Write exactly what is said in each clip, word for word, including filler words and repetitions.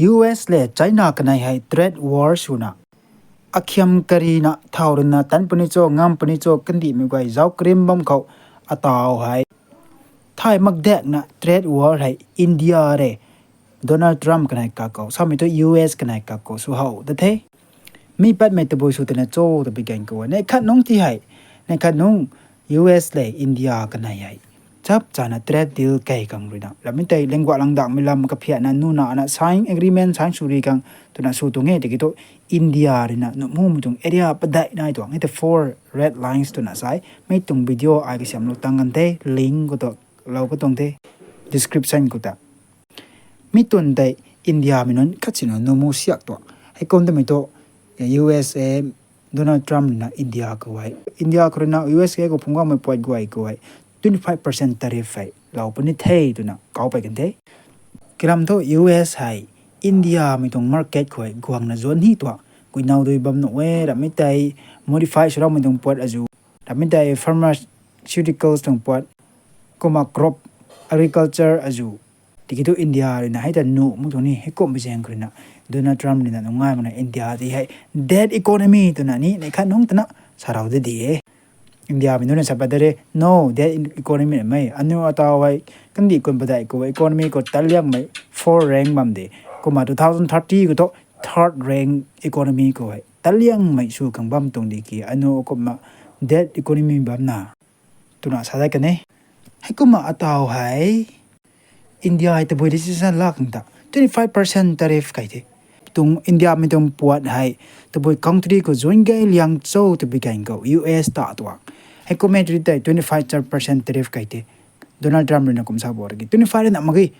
U S le China kanei hei trade war swna akhiam karina thau ruina tan puni cho, ngam puni cho, kandihmei guay zauc krim bam khou ataw hei thay makdakna trade war hei India re Donald Trump kanei kakhou, samei thu U S kanei kakhou sw how ta the. Mi patmei tabui sw tana cho ta bi gan khou, neih khat nungc ti hei, neih khat nungc U S le India kanei hei chap chana trade deal kei khang ruina, ramei tei lingguah langdakmei lam kaphiatna nuna na sign agreement sign sw ri khang twna sw tuang e. Tiki thu India ruina nuh mumei tuang area padeih nai tuang e, the four red lines twna sai. Mi tuang video ai kasiamlou tang kan the, link khou ta lou ka tuang the, description khou ta. Mi tuang tei Indiamei nunc khat sina nuh mu siak tuang. Heikum twmei thu U S A, Donald Trump ruina India khou hei, India khou ruina U S A khou phungc guangmei puat guay khou hei twenty five percent tariff hei lou puni the twna kau pey kan the. Kalam thu U S hei Indiamei tuang market khou hei guangna zuan ni tuang, guinaw dui bam nuh e, ramei tei modify swraumei tuang puat azu, ramei tei pharmaceuticals tuang puat, kumna crop, agriculture azu. Tiki thu India ruina hei ta nuh mu tuang ni, heikum bi zaeng khou ruina Donald Trump ruina nungai makna India ti hei dead economy twna ni neih khat nungc tana sarou de di e. Indiamei nunc na sa pat de re, no, dead economy mei, aniu ataw hei kandih kun padeih khou economy khou taliangmei four rank bam de. Kumna two thousand thirty khou thu third rank economy khou hei taliangmei sw khang bam tuang di ki, aniu kumna dead economy bamna twna sa dat kan e. Heikumna ataw hei India hei tabui decision laa khang ta twenty five percent tariff kai the. Tuang Indiamei tuang puat hei tabui country khou zuan gay liang cho ta bi gan khou U S ta tuang. Heikum e tei twenty five percent tariff kai the. Donald Trump ruina kum sa bo ki twenty five na mak ge,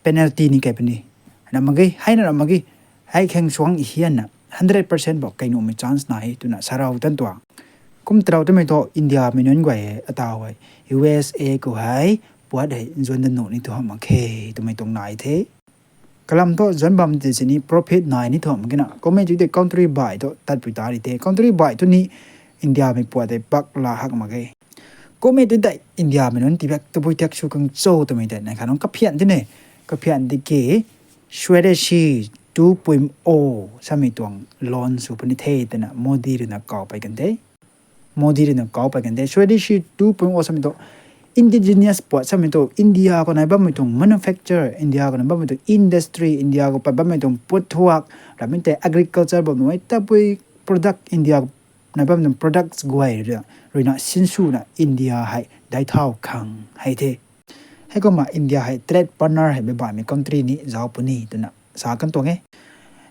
penalty ni kai puni. Na mak ge, hei na mak ge, hei khang suang hianna hundred percent bo kai nuhmei chance nai twna sarou tan tuang. Kum tarou twmei thu Indiamei nunc guay hei ataw hei U S A khou hei puat hei zuan da nuh ni thu hamh mak khe twmei tuang nai the. Kalam thu zuan bam ti sini profit nai ni thu hamh mak khe na. Kum e tei country baih thu tatpui ta ri the. Country baih thu ni Indiamei puat tei pak la hak mak ge. Kum e tei Indiamei nunc tiibak tabui thiak sw khang cho twmei tei neih khat nungc kaphian ti ne. Kaphian di ki Swadeshi two point o samei tuang launch sw puni the twna Modi ruina kau pey kan the. Modi ruina kau pey kan the. Swadeshi two point o samei thu indigenous puat samei thu India khou nai bammei tuang manufacture, India khou nai bammei tuang industry, India khou pat bammei tuang puat thuak, ramei tei agriculture bam nuh e, tabui product India nai bammei tuang products guay ruina sinswna India hei daic thau khang hei the. Heikumna India hei trade partner hei baihmei country ni zauc puni twna sa kan tuang e.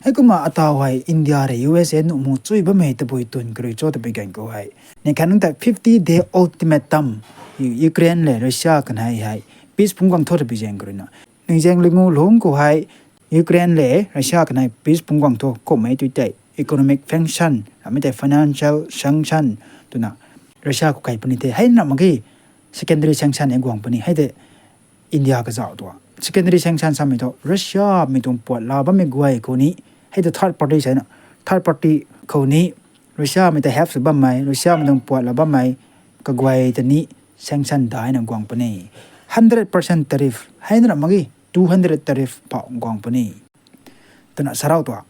Heikumna ataw hei India rui U S A nuh mu chui bammei tabui twn karui cho ta bi gan khou hei, neih khat nungc tei fifty day ultimatum, Ukraine le Russia kanei hei peace phungc guang tho ta bi zaeng khou ruina, ningzaeng lingu lungc khou hei Ukraine le Russia kanei peace phungc guang tho, kummei tei economic sanction, ramei tei financial sanction twna Russia khou kai puni the. Hei na mak ge, secondary sanction e guang puni hei tei India kazauh tuang. Secondary sanction samei thu Russia mei tuang puat la bammei guay khou ni, hei tei third party sana, third party khou ni Russia mei tei help sw bammei, Russia mei tuang puat la bammei kaguay ta ni sanction daina guang puni. Hundred percent tariff hei na mak ge, two hundred tariff pou guang puni twna sarou tuang.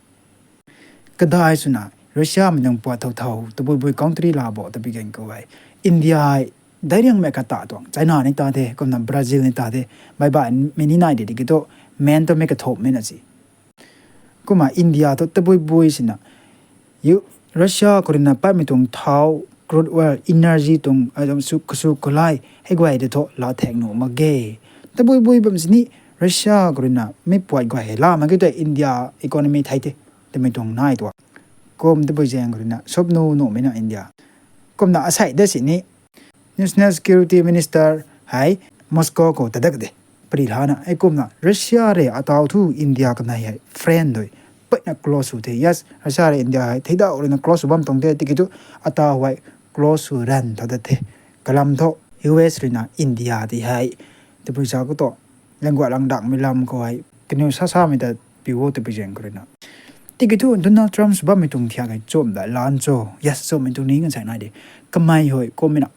Kadai swna Russia mei tuang puat thau thau tabui bui country la bo ta bi gan khou hei, India hei dairiangmei kata tuang, China ni ta the, kumna Brazil ni ta the, baihmei ni nai di tiki thu, main twmei kathopmei na si. Kumna India thu tabui bui sina Russia khou ruina patmei tuang thau, crude oil, energy tuang, kasu kalai hei guay tei thu laa thak nuh mak ge. Tabui bui bam sini Russia khou ruina mei puat guay hei la mak ge tei India economy thei the twmei tuang nai tuang. Kum tabui zaeng khou ruina sop nuh nuhmei na India. Kumna asei da sini National Security Minister hei Moscow khou ta dak de, pari lana, heikumna Russia rui ataw thu India kanei hei friend dui peyna close sw the. Yes, Russia rui India hei theidauh ruina close sw bam tuang the, tiki thu ataw hei close sw ran tha da the. Kalam thu U S ruina India ti hei tabui sa khou tu langguat langdakmei lam khou hei kaniw sa samei ta piu o ta bi zaeng khou ruina. Tiki thu Donald Trump sw bammei tuang thiak hei chum da lan cho? Yes, chummei tuang ni kan sai nai de. Kamei hei kummei na,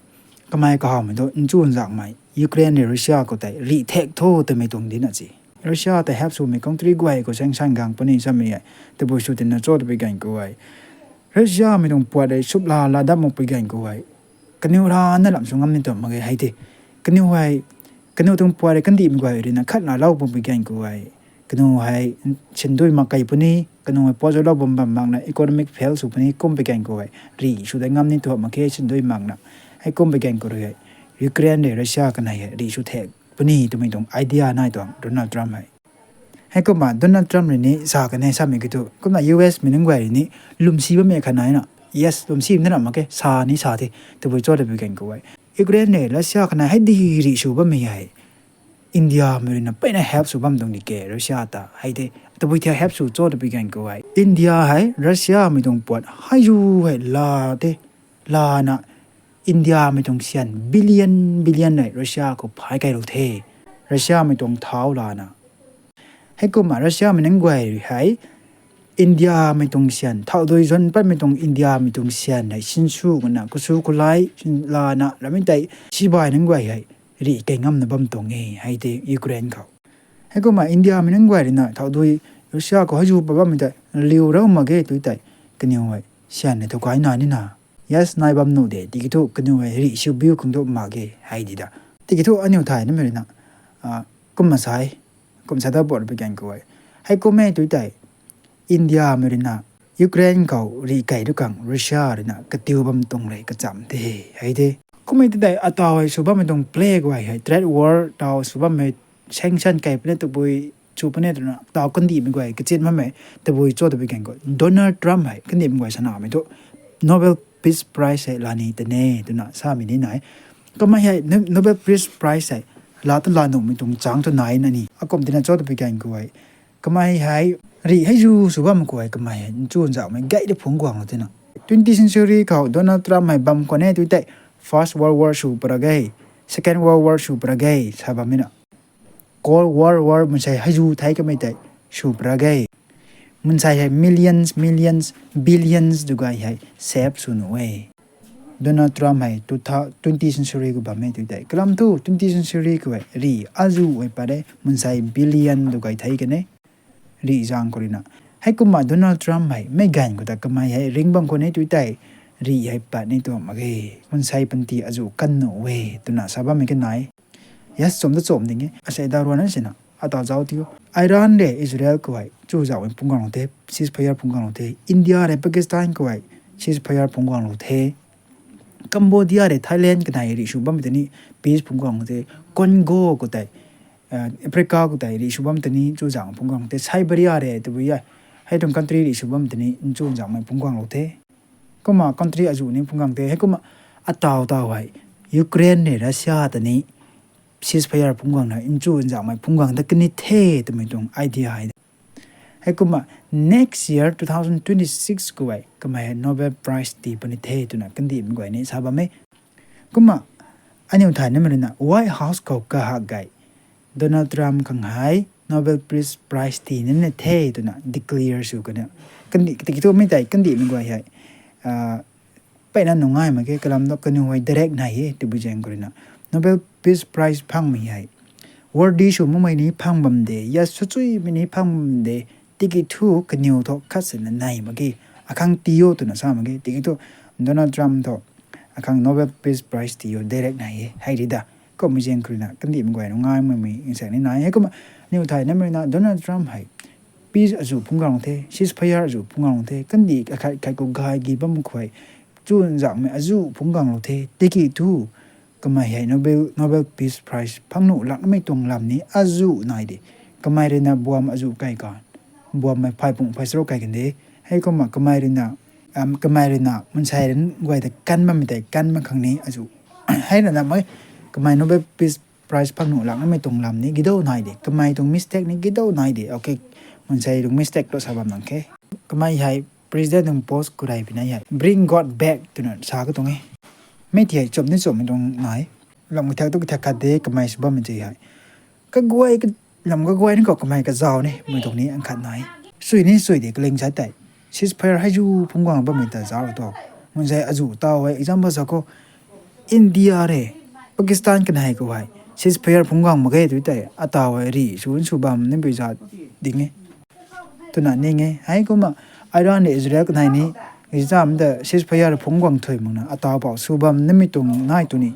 kamei kahawmei thu nchunzakmei Ukraine le Russia khou tei rih thak tho twmei tuang di na si. Russia ta help swmei country guay khou sanction gang puni samei e. Tabui sw tina cho twpui ganv khou e, Russia mei tuang puat hei supla la dam makpui ganv khou e, kaniw rana lam sw ngam ni tuang mak ge hei de. Kaniw hei, kaniw tuang puat hei kandihmei guay ruina khat na lou bampui ganv khou e, kaniw hei sindui mak kei puni, kaniw hei puat zauclou bam bam makna economic fail sw puni kumpui ganv khou e, rih sw dei ngam ni tuang mak khe sindui makna. Hei kumpui ganv khou rui e, Ukraine de Russia kanei hei rih sw thek puni twmei tuang idea nai tuang Donald Trump hei. Heikumna Donald Trump rui ni sa kan e samei kiu thu, kumna U S mei nunc guay rui ni lwmsi bammei khat naina, yes, lwmsi na ram mak khe, sa ni sa the, tabui cho twpui ganv khou e, Ukraine le Russia kanei hei di rih sw bammei hei, India mei ruina peyna help sw bam tuang di ke Russia ta hei de. Tabui thei help sw cho twpui ganv khou e, India hei Russia mei tuang puat hei zu hei la the, lana India mei tuang syan billion billion hei Russia khou phay kailou the. Russia mei tuang thau lana. Heikumna Russia mei nunc guay rui hei India mei tuang syan, thau dui zon patmei tuang India mei tuang syan hei sinsw kuna kusu kulai lana ramei tei sibai nunc guay hei rih kei ngamna bam tuang e hei de Ukraine khou. Heikumna India mei nunc guay ruina thau dui Russia khou hei zu pat bammei tei liu rau mak ge tw tei, kaniw hei syan hei thau kai na nina, yes, nai bam nuh de, tiki thu kaniw hei rih sw biu khang thu mak ge hei di da. Tiki thu aniu thay namei ruina, kumna sai, kum sa da bot pui ganv khou e, heikum e tw tei, India mei ruina Ukraine khou rih kei tu khang Russia ruina katiu bam tuang rei kacham the hei de. Kumna tei ataw hei sw bammei tuang play guay hei trade war taw sw bammei sanction kei puni tabui chu puni twna taw kandihmei guay kachin bammei tabui cho twpui ganv khou Donald Trump hei kandihmei guay sanamei thu Nobel Peace Prize hei la ni tei ne twna samei ni nai. Kamei hei Nobel Peace Prize hei la ta la nuhmei tuang chang thu nai na ni. Akum tina cho twpui ganv khou e, kamei hei rih hei zu sw bam khou e, kamei hei nchunzauhmei gay ta phungc guanglou tina. Twenty century khou Donald Trump hei bam khwan e tw tei, First World War sw para ge, Second World War sw para ge sa bammei na. Cold War, war mansei hei zu thei kamei tei sw para ge. Mansei hei millions, millions, billions du guay hei save sw nuh e. Donald Trump hei twenty century khou bam e tw tei, kalam thu twenty century khou e rih azu e pat e, mansei billion du guay thei kan e. Rih zaeng khou ruina. Heikumna Donald Trump hei meic ganv khou ta kamei hei ring bam khwan e tw tei, rih hei pat ni tuang mak ge. Mansei panty azu kan nuh e twna sa bammei kanei. Yes, chum ta chum ding e. Asei da ruan sina ataw zauc tiu. Iran le Israel khou hei chuzauhmei phungc guanglou the, ceasefire phungc guanglou the. India le Pakistan khou hei ceasefire phungc guanglou the. Cambodia le Thailand kanei rih sw bammei tei ni peace phungc guanglou the. Congo khou tei, Africa khou tei rih sw bam tei ni chuzauhmei phungc guanglou the. Siberia le tabui e, hei tuang country rih sw bam tei ni chuzauhmei phungc guanglou the. Kumna country azu ni phungc guang the. Heikumna ataw taw hei Ukraine le Russia ta ni ceasefire phungc guangna nchunzauhmei phungc guang ta kan ni the twmei tuang idea hei. Heikumna next year two thousand twenty-six khou e kamei hei Nobel Prize tii puni the twna kandihmei guay ni sa bam e. Kumna aniu thay namei ruina White House khou kahak gay Donald Trump khang hei Nobel Peace Prize tii nina the twna declare sw kan e. Tiki thu mi tei kandihmei guay hei peyna nungai mak ge, kalam thu kaniw hei direct nai e twbui zaeng khou ruina Nobel Peace Prize phangmei hei worthy sw makmei ni phang bam de, ya swchuimei ni phang bam de, tiki thu kaniw thu khat sina nai mak ge. Akhang tii o twna sa mak ge, tiki thu Donald Trump thu akhang Nobel Peace Prize tii o direct nai e hei ri da. Kummei zaeng khou ruina kandihmei guay nungai makmei nsaekc ni nai. Heikumna aniu thay namei ruina Donald Trump hei peace azu phungc guanglou the, ceasefire azu phungc guanglou the, kandih akhat khat khou gay gi bam khou hei chunzauhmei azu phungc guanglou the, tiki thu kamei hei Nobel, Nobel Peace Prize phang nuh lakmei tuang lam ni azu nai de. Kamei ruina buam azu kai kan, buammei phay pung phay charuk kai kan de. Heikumna kamei ruina, kamei ruina mansei run guay ta kan bammei tei kan mak khang ni azu hei rana mei, kamei Nobel Peace Prize phang nuh lakmei tuang lam ni gidau nai de, kamei tuang mistake ni gidau nai de. Okay, mansei tuang mistake tu sa bam nang khe. Kamei hei president tuang post khou rey pina hei bring God back twna sa ka tuang e. Mi ti hei chum ni chummei tuang nai. Lam kathak tu kathak khat de kamei sw bammei ti hei kaguay, lam kaguay ni khou kamei kazauh ni mei tuang ni nkhat nai. Sui ni sui de kaling sa tei ceasefire hei zu phungc guang bammei ta zauc tu. Mansei azu taw hei example sa khou India le Pakistan kanei khou hei ceasefire phungc guang mak ge tu tei, ataw e rih sw sw bam ni bui za ding e. Twna ning e. Heikumna Iran le Israel kanei ni, Gaza mda ceasefire phungc guang thuy makna, ataw pou sw bam nimei tuang nai tu ni.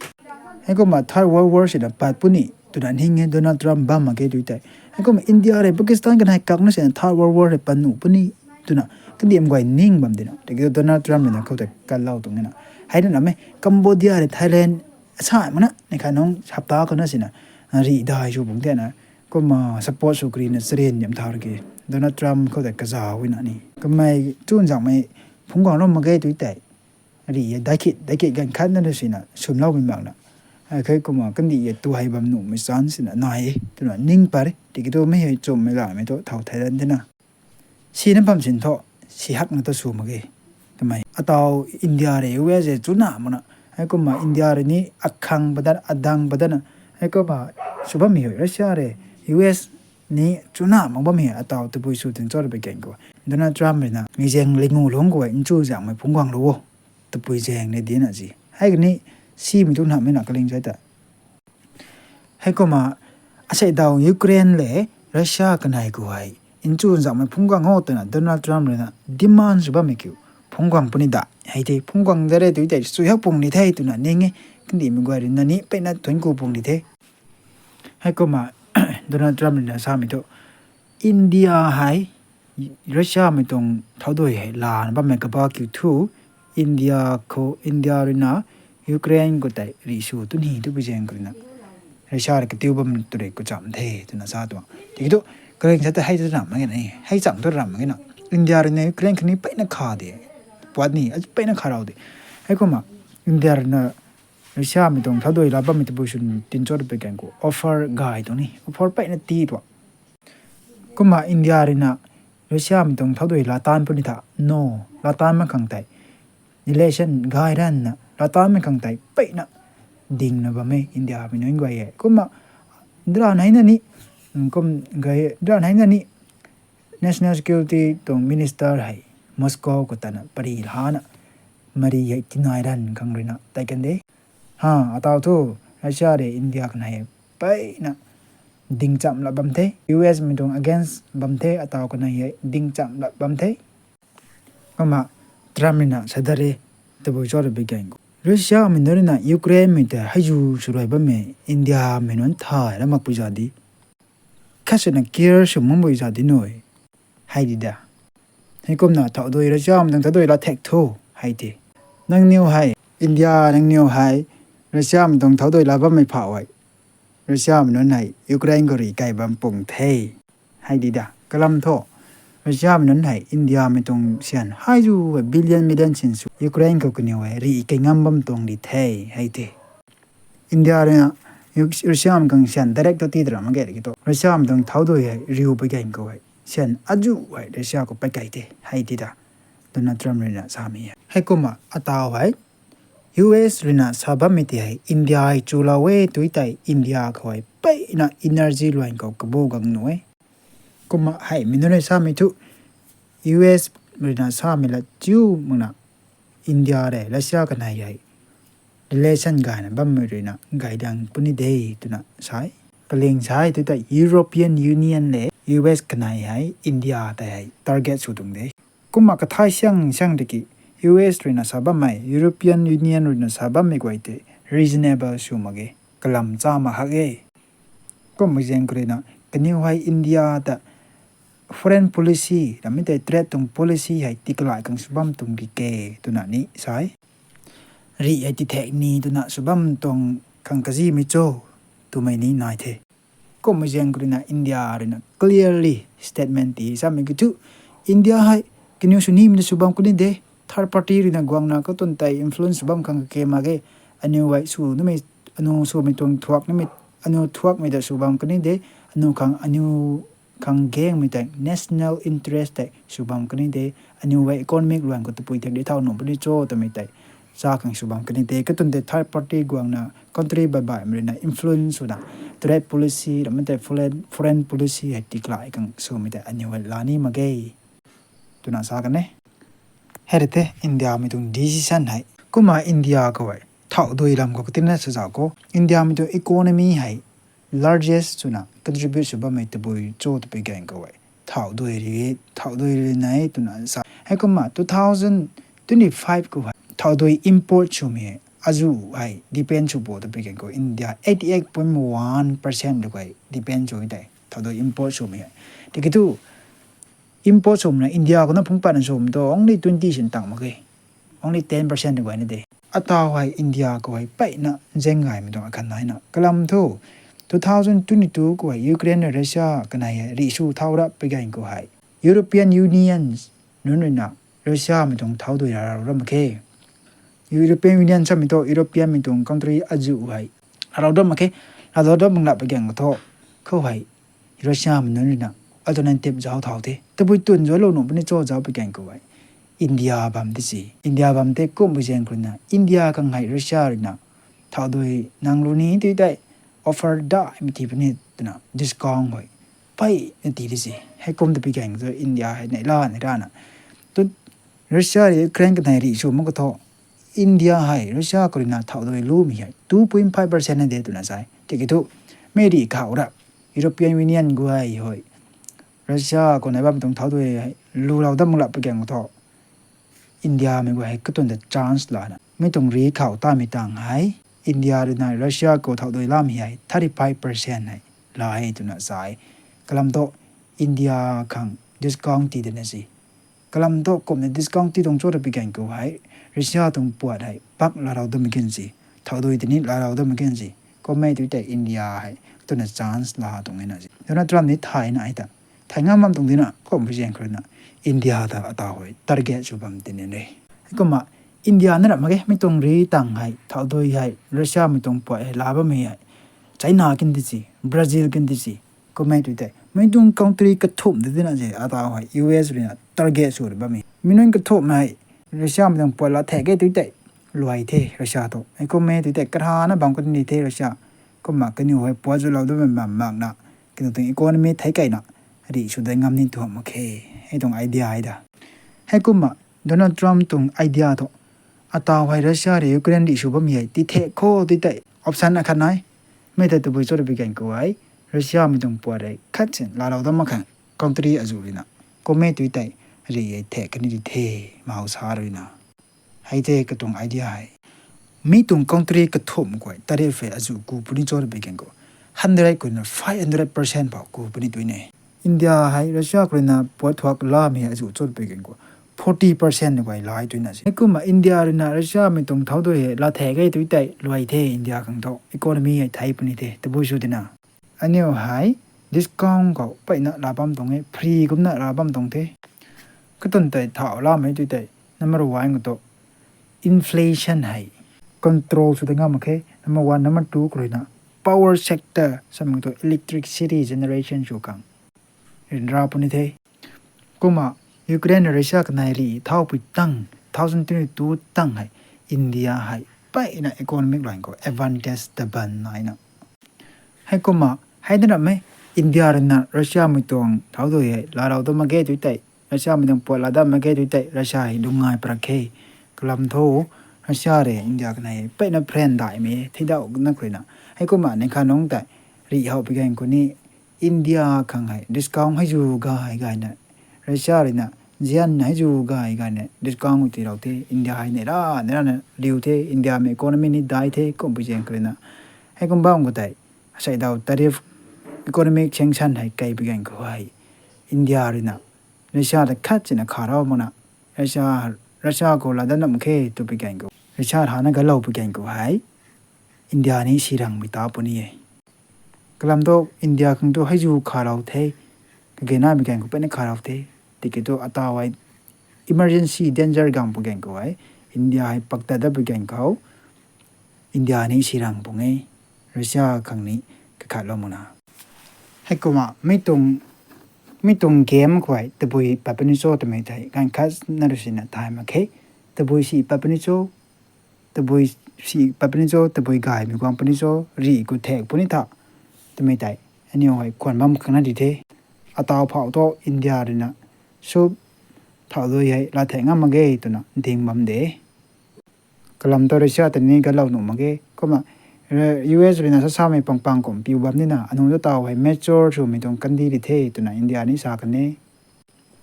Heikumna Third World War sina pat puni, twna ning e Donald Trump bam mak ge tu tei. Heikumna India le Pakistan kanei kakna sina Third World War le pat nuh puni, twna kandih mguay ning bam dina. Tiki Donald Trump le na khou tei kalou tuang na. Hei na na me Cambodia le Thailand, sa mana, ni kha nung hapta khou na sina, rih dai sw bung tei na, kumna support sw kari na charian yam thau riki. Donald Trump khou tei kaza wi na ni. Kamei chun zangmei phungc guang lou mak ge tu tei. Rih e, daikit, daikit ganv khat na sina, sumlou mei mak na. Heikumna kandih e tu hei bam nuhmei chan sina, nai e, twna ning pare. Tiki tu mei hei chummei lamei tu thau thei dan tina. Sina bam sin thu, si hak na tu sw mak ge. Kamei, ataw India le U S A chuna makna. Heikumna India rui ni akhang padan, adang padan na. Heikumna sw bammei hei Russia le U S ni chuna mak bammei ataw tabui sw tin cho rui pui gan khou. Donald Trump rui na, mi zaeng lingu lungc khou e, nchu zangmei phungc guang lou o. Tabui zaeng ni dina zi. Hei kani, simei tu namei na kaling zai ta. Heikumna, asei daw Ukraine le Russia kanei khou hei, nchu zangmei phungc guang o twna Donald Trump rui na, demand sw bammei kiu. Phungc guang puni da, hei tei, phungc guang da re tu tei, sw hak pung ni the twna ning e, kandihmei guay rui na ni, peyna thuanc ku pung ni the. Heikumna, Donald Trump rui na samei thu, India hei, Russia mei tuang thaudui hei lana bammei kaba kiu thu, India khou, India rui na, Ukraine khou tei rih sw tu ni tu bui zaeng khou rui na. Russia rui katiu bam tu rui kucham the, twna sa tuang. Tiki tu, kaling sa tei hei tu ram mak ge na, hei chang tu ram mak ge na. India rui na Ukraine kani peyna kha de. Puat ni, peyna kha rau de. Heikumna, India rui na, Russia mei tuang thaudui la bammei tabui sw tin cho rui pui gan khou. Offer gay tuang ni, offer peyna ti tuang. Kumna India rui na, Russia mei tuang thaudui la tan puni tha, no, la tan mak khang tei. Relation gay ran na, la tan mak khang tei, peyna ding na bammei India mei nunc guay e. Kumna, dra nei na ni, kum gay, dra nei na ni, National Security tuang Minister hei, Moscow khou tana pari lana, mari hei tinai ran khang rui na, tei kan de. Ha, ataw thu, Russia le India kanei hei, peyna, dingcham la bam the, U S mei tuang against bam the, ataw kanei hei, dingcham la bam the. Kumna, Trump rui na, sa da re, tabui cho rui pui gan khou. Russia mei nunc rui na, Ukraine mei tei, hei zu sw rui bammei, India mei nunc thay la mak pui za di. Khat swna care sw mak pui za di nui. Hei di da. Heikumna thaudui Russia mei tuang thaudui la thek thu, hei tei. Nangniw hei, India nangniw hei, Russia mei tuang thaudui la bammei phau hei. Russia mei nunc hei, Ukraine khou rih kai bam pung the. Hei di da. Kalam thu, Russia mei nunc hei, India mei tuang syan, hei zu hei billion million sin sw, Ukraine khou kaniw hei, rih kai ngam bam tuang di the, hei tei. India rui na, Russia mei khang syan direct ta ti tara mak ge ki tu. Russia mei tuang thaudui hei, riu pui gan khou hei. Syan azu hei, Russia khou pey kai the, hei di da. Donald Trump rui na samei hei. Heikumna, ataw hei, U S rui na sa bammei tei hei, India hei chulou e tu tei, India khou hei, peyna energy luan khou kabu gang nuh e. Kumna hei, mei nunc rui samei thu, U S rui na samei la chiu makna, India le, Russia kanei hei, relation gayna bammei rui na, gay dang puni de, twna sa e. Kaling sa e tu tei European Union le, U S kanei hei, India tei hei, target sw tuang de. Kumna kathai siang siang tiki, U S rui na sa bammei, European Union rui na sa bammei guay tei, reasonable sw mak ge, kalam cha mak hak e. Kumna zaeng khou rui na, kaniw hei India ta, foreign policy, ramei tei trade tuang policy hei tikalai khang sw bam tuang di ke, twna ni sa e. Rih hei tithek ni twna sw bam tuang khang kazimei cho, twmei ni nai the. Kumna zaeng khou rui na India rui na clearly statement ti samei ki thu, India hei, kaniw sw nimei ta sw bam kuni de, third party rui na guangna katun tei influence sw bam khang kake mak ge, aniu hei sw numei, aniu swmei tuang thuak numei, aniu thuakmei ta sw bam kuni de, aniu khang, aniu khang gangmei tei, national interest tei sw bam kuni de, aniu hei economic luan khou tapui thek di thau nuh puni cho twmei tei, cha khang sw bam kuni de, katun tei third party guangna country bai baihmei rui na influence swna, trade policy, ramei tei foreign, foreign policy hei tikalai khang swmei tei aniu hei la ni mak ge, twna sa kan e. Hei rui the India mei tuang decision hei. Kumna India khou hei, thaudui lam khou katina sa zau khou, India mei tuang economy hei, largest swna contribute sw bammei tabui cho twpui ganv khou hei, thau dui ri, thau dui ri nai twna sa. Heikumna two thousand twenty-five khou hei thau dui import swmei hei azuh hei depend sw bo twpui ganv khou India eighty eight point one percent rui hei depend sw tei thau dui import swmei hei. Tiki thu import swmei na India khou na phungc patna swmei tu only twenty sin tang mak ge. Only ten percent rui guayna de. Atau hei India khou hei peyna zeng gaymei tuang akhat naina. Kalam thu, two thousand twenty-two khou hei Ukraine rui Russia kanei hei rih sw thau rap pui ganv khou hei European Union nunc rui na Russia mei tuang thau dui ra rau ram mak khe. European Union samei tu European mei tuang country azuh hei arau dam mak khe. Arau dam mak lap pui ganv khou thu, khou hei Russia mei nunc rui na alternative zauc thau the. Tabui tun zauclou nuh puni cho zauc pui ganv khou hei India bam ti si. India bam tei kum pui zaeng khou rui na India khang hei Russia rui na thau dui nang lu ni tui tei offer daihmei ti puni twna discount hei peyna ti ti si. Heikum twpui ganv khou India hei neihla neih rana tu Russia rui Ukraine kanei rih sw mak khou thu India hei Russia khou rui na thau dui lumei hei two point five percent na de twna sa e. Tiki thu mei rih khou ra European Union guay hei Russia khou nai bammei tuang thau dui hei lu rau dam mak lap pui ganv khou thu India mei guay hei katun ta chance lana mei tuang rih khou tamei tang hei India rui na Russia khou thau dui lamei hei thirty five percent hei la e twna sa e. Kalam thu India khang discount ti dena si. Kalam thu kumna discount ti tuang cho twpui ganv khou hei Russia tuang puat hei pak la rau dam mak khe si. Thau dui tini la rau dam mak khe si. Kummei tui tei India hei twna chance la tuang e na si. Donald Trump ni thay na hei ta thay ngam bam tuang dina kum pui zaeng khou rui na India ta atau hei target sw bam tini re. Heikumna India na rap mak ge mei tuang rih tang hei thau dui hei Russia mei tuang puat hei la bammei hei China kan ti si, Brazil kan ti si. Kummei tui tei mei tuang country kathumh ti dina si atau hei U S rui na target sw rui bammei. Mei nunc kathumh hei Russia mei tuang puat la thek ge tui tei luai the Russia thu. Hei kummei tui tei karana bam kani the Russia. Kumna kaniw hei puat zu lou dam bam makna kaniw tuang economy thei keyna rih sw dai ngam ni tuang mak khe. Hei tuang idea hei da. Heikumna Donald Trump tuang idea thu atau hei Russia rui Ukraine rih sw bammei hei ti thek khou tui tei option akhat nai. Mei tei tabui cho twpui ganv khou hei Russia mei tuang puat rui khat sin la rau dam mak khang country azuh rui na kummei tui tei rih hei thek kani ti the mau sa rui na. Hei tei katuang idea hei. Mi tuang country kathumh khou tariff hei azuh ku puni cho twpui ganv khou hundred khou na five hundred percent phou ku puni tui ne. India hei Russia khou rui na puat thuak lamei hei azuh cho twpui ganv khou forty percent ni guay lai tui na si. Heikumna India rui na Russia mei tuang thau dui hei la thek ge tui tei luai the India khang thu economy hei thei puni the tabui sw tina. Aniu hei discount khou peyna la bam tuang e, free kumna la bam tuang the. Katun tei thau lamei tui tei number one khou thu inflation hei control sw ta ngam mak khe. Number one, number two khou rui na power sector samei khou thu electricity generation sw khang ryanra puni the. Kumna Ukraine Russia kanei rih thaupui tang two thousand twenty-two tang hei India hei peyna economic line khou advantage ta ban naina. Heikumna hei na rammei India rui na Russia mei tuang thau dui hei la rau dam mak ge tui tei Russia mei tuang puat la dam mak ge tui tei Russia hei lungngai parak khe. Kalam thu Russia rui India kanei peyna friend daihmei theidauh na khou rui na. Heikumna ning kha nungc tei rih how pui ganv khou ni India khang hei discount hei zu gay gayna Russia rui na zian hei zu gay gayna discount tiilou the India hei neih ra neih rana riu the India mei economy ni dai the kum pui zaeng khou rui na. Heikum bam khou tei aseidaw tariff economic sanction hei kei pui ganv khou hei India rui na Russia ta khat sina kha rau makna Russia khou la dat nam khe twpui ganv khou Russia hana galou pui ganv khou hei India ni si rangmei ta puni e. Kalam thu India khang thu hei zu kha rau the, kage namei ganv khou peyna kha rau the. Tiki thu atau hei emergency danger gang pui ganv khou hei India hei paktat dat pui ganv khou India ni si rang pung e, Russia khang ni kakhatlou makna. Heikumna mi tuang game khou hei tabui pat puni cho twmei tei ganv khat na rui sina thay mak khe. Tabui si pat puni cho, tabui si pat puni cho, tabui gaymei guang puni cho, rih khou thek puni tha twmei tei aniu hei khwan bam khang na di the. Atau phau thu India rui na sw thau dui hei la thek ngam mak ge twna ding bam de. Kalam thu Russia ta ni galou nuh mak ge. Kumna U S ruina sa samei pangpang kum piu bam nina, anu ta taw hei mature swmei tuang kandih di the twna India ni sa kan e.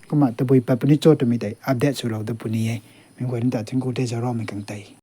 Kumna tabui pat puni cho twmei tei update swlou dat puni e. Mi guay ni ta thingku the zauc raumei khang tei.